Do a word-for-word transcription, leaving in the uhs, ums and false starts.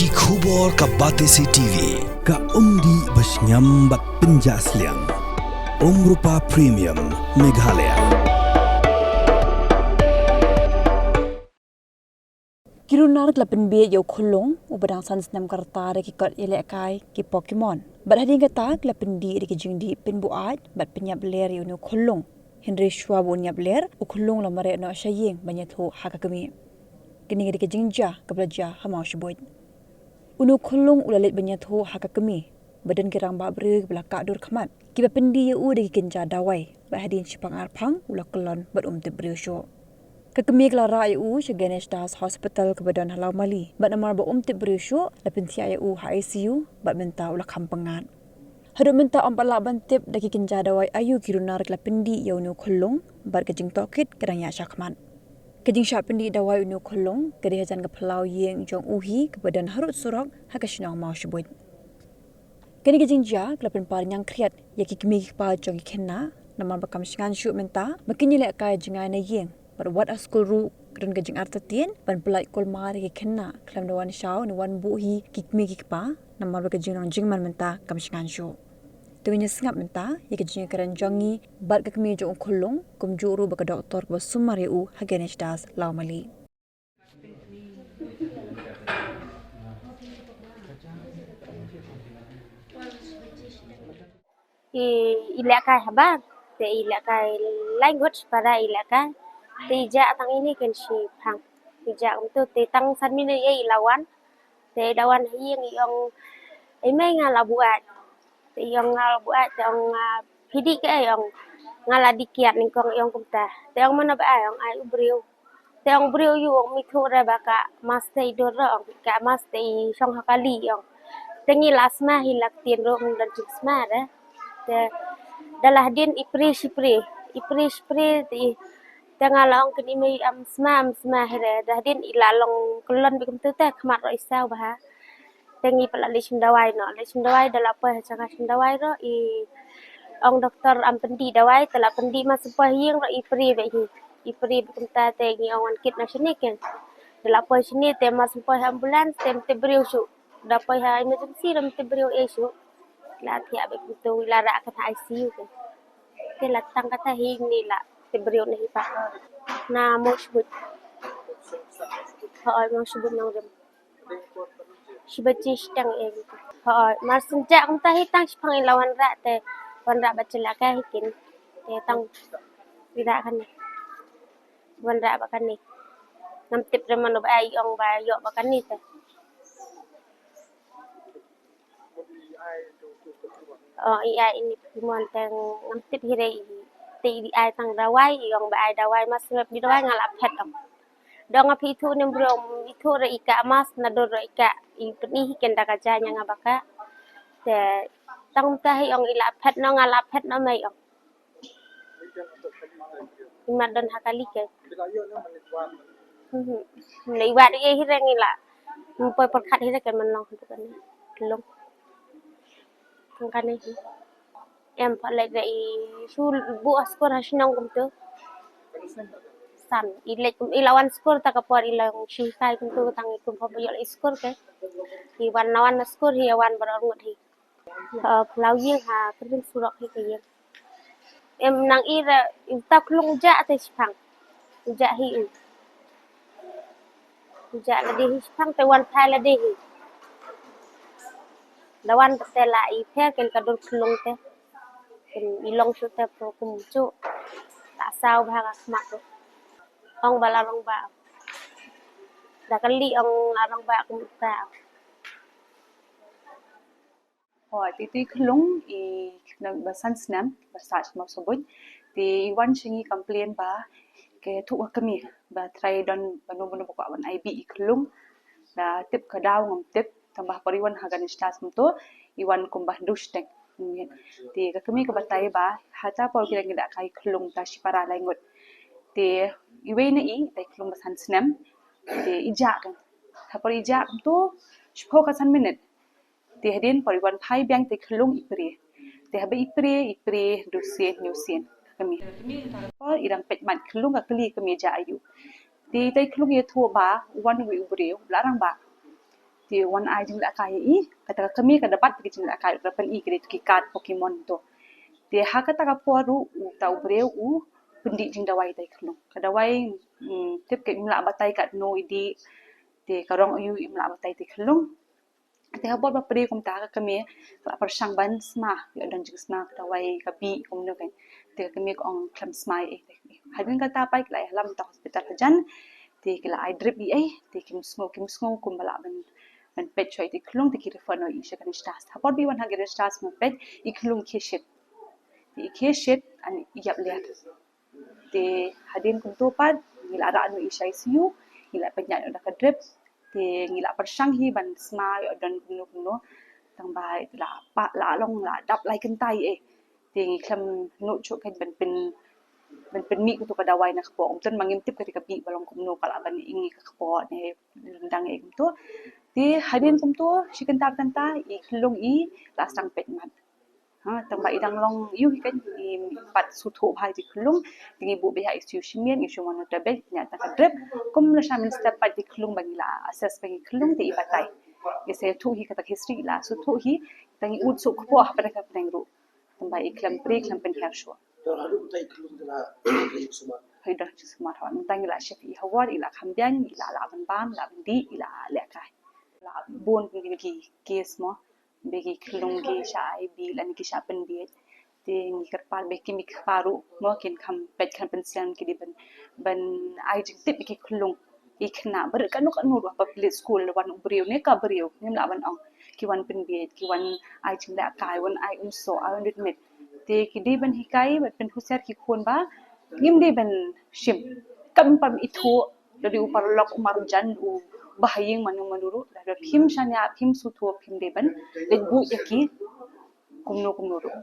Ki khubor ka Batesi T V, ka umdih ba shngiam bad pynjah sliang. Umrupa Premium, Meghalaya. Ki runar ki la pynbiej ïa u Khullung, uba dang san snem ka rta da ki kot ïalehkai ki Pokemon. Bad hadien kata ki la pyndih da ki jingdih pynbuaid bad pynïap ler ïa une u Khullung. Hynrei shuwa ba un ïap ler, u Khullung u la mareh noh sha ïing ban ïathuh ha ka kmie. Kane ka dei ka jingjia kaba la jia ha Mawshbuit. Une u Khullung u la leit ban ïathuh ha ka kmie ba don ki rangbah briew kiba la kah dur khmat, kiba pyndih ïa u da ki kynja dawai, bad hadien shiphang arphang u la kyllon bad um tip briew shuh. Ka kmie ka la rah ïa u sha Ganesh Das Hospital kaba don ha Lawmali, bad namar ba um tip briew shuh, la pynthiah ïa u ha I C U, bad mynta u la kham pyngngad. Haduh mynta ym pat lah ban tip da ki kynja dawai aïu ki runar ki la pyndih ïa une u Khullung, bad ka jingtohkit ka dang ïaid shakhmat. Ka jingshah pyndih dawai une u Khullung ka dei hajan ka phyllaw ïing jong u hi kaba don harud surok ha ka shnong Mawshbuit. Kane ka jingjia ka la pynpar ñiangkhriat ïa ki kmie ki kpa jong ki khynnah, namar ba kam shngaiñ shuh mynta ba kin ïalehkai jngai na ïing. Bad wat ha skul ruh ka don ka jingartatien ban pyllait kulmar ïa ki khynnah khlem da wan shaw ne wan buh hi ki kmie ki kpa, namar ba ka jinglong jingman mynta kam shngaiñ shuh. Te ngin ïa sngap mynta ïa ka jingïakren jong ngi bad ka kmie jong u Khullung, kumjuh ruh bad ka doktor kaba sumar ïa u ha Ganesh Das Lawmali. I, i lehkai haba, te i lehkai lai ngut shipara i lehkai. Te i jah tang ine ken shiphang. I jah kumto te tang san minit ïa i la wan. Te i la wan ha ïing i ong, "Ei mei, nga la buaid." Te i ong, "Nga la buaid," te ong, "Ah, phi dih kaei?" Ong, "Nga la dih kiad nyngkong," i ong kumta. Te ong, "Mano ba ai?" Ong, "Ai u briew." Te ong briew ïa u, ong, "Me ithuh re ba ka mask te i dur re," ong, "ka mask te i shong ha kali," ong. Te ngi la sma hi, la ktien ruh ym don jingsma re. Te da la hadien i pri shi pri, i pri shi pri te i, te nga la ong, "Kine mei, ym sma, ym sma hi re." Da hadien i la long kyllon beit kumto te khmat ruh i saw bha. Te ngi pat la leit shim dawai noh, leit shim dawai, da la poi ha jaka shim dawai ruh i ong doktor ym pyndih dawai, te la pyndih, mar shu poi ha ïing ruh i pri beit hi. I pri beit kumta te ngi ong wan kit noh shane ken. Da la poi shane te mar shu poi ha ambulance te ym tip briew shuh. Da poi ha emergency ruh ym tip briew ei shuh. La thiah beit kumto, la rah kan ha I C U ken. Te la tang kata hi ngi la tip briew na hi pat. Na Mawshbuit. Hooid, Mawshbuit Nongrim. Shi baje shiteng ïa i. Hooid, mar shu jah kumta hi tang shiphang i la wanrah te, wanrah bad jylla ka hi kin. Te tang i rah kane. Wanrah bad kane. Ngam tip re mano ba ai, i ong ba ïoh bad kane te. Oh, i ai ine Pokemon te ngam tip hi re i. Te i ai tang dawai, i ong ba ai dawai, mar shu dih dawai nga la phet ong. Dang nga phi ithuh ne em briew, ithuh re i kah mask, nadur re i kah, i pyni hi ken da ka jaiñ ïa nga ba kah. Te tang mynta hi ong i la phet noh, nga la phet noh mei ong. I mat don ha kali ke. Mhm. Ne i wad ei hi re ngi la. Ym poi pyrkhat hi re ken man long hi kane. Long. Tang kane hi. Em pat leit re i shu buh ha skur ha shnong kumto. San i leit kum i la wan skur ta ka por i la shi kai kumto tang i kum pop ïoh i skur ke. I wan na wan na skur hi wan baroh ngut hi. Ha phyllaw ïing ha kyrpang surok hi ka ïing. Em nang i re i uta Khullung u jah te shiphang. U jah hi u. U jah lade hi shiphang te wan phai lade hi. Da wan te la i pher ken ka dur Khullung te. Ken i long shuh te pro kum shuh. La saw bha ka khmat ruh. Ong ba la rangbah. Da kali ong la rangbah kum uta. Hooid, te ito i Khullung i khynnah ba san snem ba sah sha Mawshbuit. Te i wan sha ngi complain ba ka thuh ka kmie ba trai don bano bano ba kwah ban ai bih i Khullung. Da tip ka daw ngam tip, tang ba ha por i wan ha Ganesh Das kumto i wan kumba hyndu shiteng. Te ka kmie ka batai ba hata por ki dang ïalehkai Khullung ta shipara lai ngut. Te iwei na i, ito i Khullung ba san snem. Te i jah kan. Ha por i jah kumto shiphew ka san minit. Te hadien por i wan phai biang ito i Khullung i prie. Te haba i prie, i prie hynriew sien, hynñiew sien. Ka kmie. Por i dang peit mat i Khullung ka kylli ka kmie jah aïu. Te ito i Khullung i ïathuh ba wan uwei u briew, u la rangbah. Te wan ai jinglehkai ïa i, kata ka kmie ka da bat ki jinglehkai, ka da pyni ki dei ki card Pokemon to. Te ha kata ka por ruh uta u briew u pyndih jingdawai ïa i khyllung. Ka dawai, mm, tip ka im lah batai katno i dih. Te ka rong aiu im lah batai ïa i khyllung. Te ha bor ba pyrshang kumta ka kmie ka la pyrshang ban sma, ïoh don jingsma ka dawai ka bih kumno kan. Te ka kmie ka ong khlem sma ei. Hadien kata pat ki la ïalam ta hospital hajan. Te ki la ai drip ei, te kim sngew, kim sngew kumba lah ban, ban peit shuwa ïa i khyllung, te ki refer noh ïa i sha Ganesh Das. Ha bor ba i wan ha Ganesh Das ban peit, i khyllung i khie shit. Te i khie shit, ani i ïap liat. Te hadien kumto pat ngi la rah noh ïa i sha I C U, ngi la pynïaid noh da ka drip. Te ngi la pyrshang hi ban sma ïoh don kumno kumno. Tang ba i la pa, la long la dap lai kynta ei. Te ngi khlem nud shuh kan ban pyn, ban pynmih kumto ka dawai na ka kpoh. Kumto ma ngim tip ka dei ka bih ba long kumno, ka lah ban ing ïa ka kpoh ne ryndang ei kumto. Te hadien kumto shi kynta kynta i khyllung i la sdang peit mat. Ha, tang ba i dang long ïa u hi kan, i pat sngewthuh bha ïa i khyllung. Te ngi buh beit ha I C U shimiet, ngi shu monitor beit, ngi ai tang ka drip. Kum lashai mynstep pat ïa i khyllung ba ngi la assess beit ïa i khyllung te i batai. Ngi sa ïathuh hi kata ka history, i la sngewthuh hi, tang i ud suk kpoh ha pdeng ka pdeng ruh. Tang ba i khlem pyrshang, khlem pynhiar shuh. Te haduh mynta i khyllung te la, la jingsumar. Hei, don jingsumar hoi. Mynta ngi la shift i ha ward, i la kham biang, i la lah ban bam, i la lah ban dih, i la lehkai. La bun ki, ki case mo. Ba ki khyllung ki shah ai bih lane ki shah pynbieit. Te ngi kyrpad ba ki mei ki kpa ruh mo kin kham peit kham pynsiang, ki dei ban, ban ai jingtip ïa ki khyllung. I khynnah baroh kano kano ruh, ba plie skul, wan u briew ne ka briew, ngim lah ban ong. Ki wan pynbieit, ki wan ai jinglehkai, wan ai umsoh, ai wan rit miet. Te ki dei ban hikai, ban pynhusiar ki khun ba ngim dei ban shim. Kam pam ithuh, lada u paralok, u marjan, u bahaïing, mano mano ruh, lada phim shaniah, phim sngewthuh, phim dei ban leit buh ïa ki kumno kumno ruh.